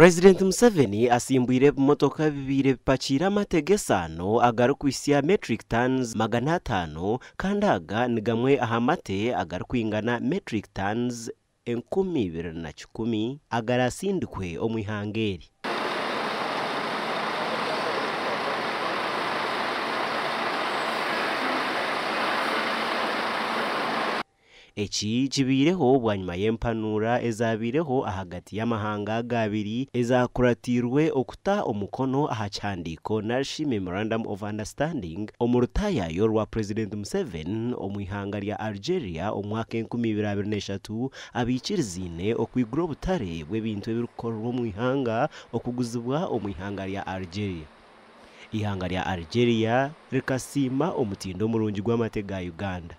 Purezidenti Museveni asimbwire ebimotoka bibaire bipakiire amate g'esaano agarikuhitsya metric tons 500 kandi aga ni gamwe aha mate agarikwingana metric tons 2100 agarasindikwe omu ihanga eri. Eki kibaireho bwanyima y'empanuura ezabaireho ahagati y'amahanga aga abiri ezakuratiirwe okuta omukono aha kihandiiko narishi Memorandum of Understanding omu rutaayaayo rwa Purezidenti Museveni omu ihanga rya Algeria omu mwaka 2023 abaikiriziine okwigura obutare bw'ebintu ebirikukorerwa omu ihanga okuguzibwa omu ihanga rya Algeria. Ihanga rya Algeria rikasiima omutindo murungi gw'amate ga Uganda.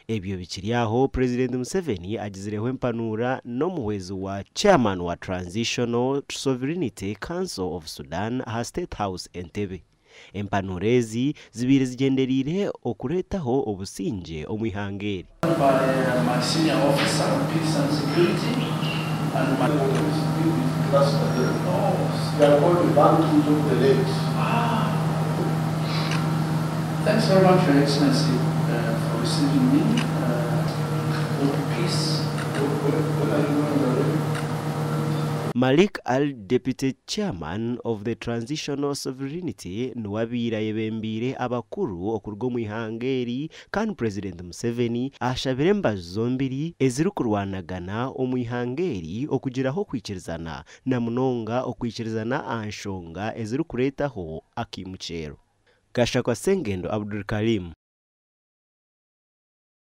Ebyo bikiri aho, Purezidenti Museveni agizireho empanuura n'omuhwezi wa Chairman wa Transitional Sovereignty Council of Sudan aha State House Entebbe. Empanuura ezi zibaire zigyendereire okureetaho obusingye omu ihanga eri. By my senior officer on peace and security and my They are called the Bantus of the lakes. Thanks very much, Your Excellency, for receiving me. Hope peace. When are you going already? Malik Al, Deputy Chairman of the Transitional Sovereignty, niwe abaire ayebembeire abakuru okuruga omu ihanga eri kandi Purezidenti Museveni ashabire embaju zombiri ezirikurwanagana omu ihanga eri okugiraho okwikirizana na munonga okwikirizana aha nshonga ezirikureetaho akaimukyero. Gashakwa Sengendo Abdulkarim.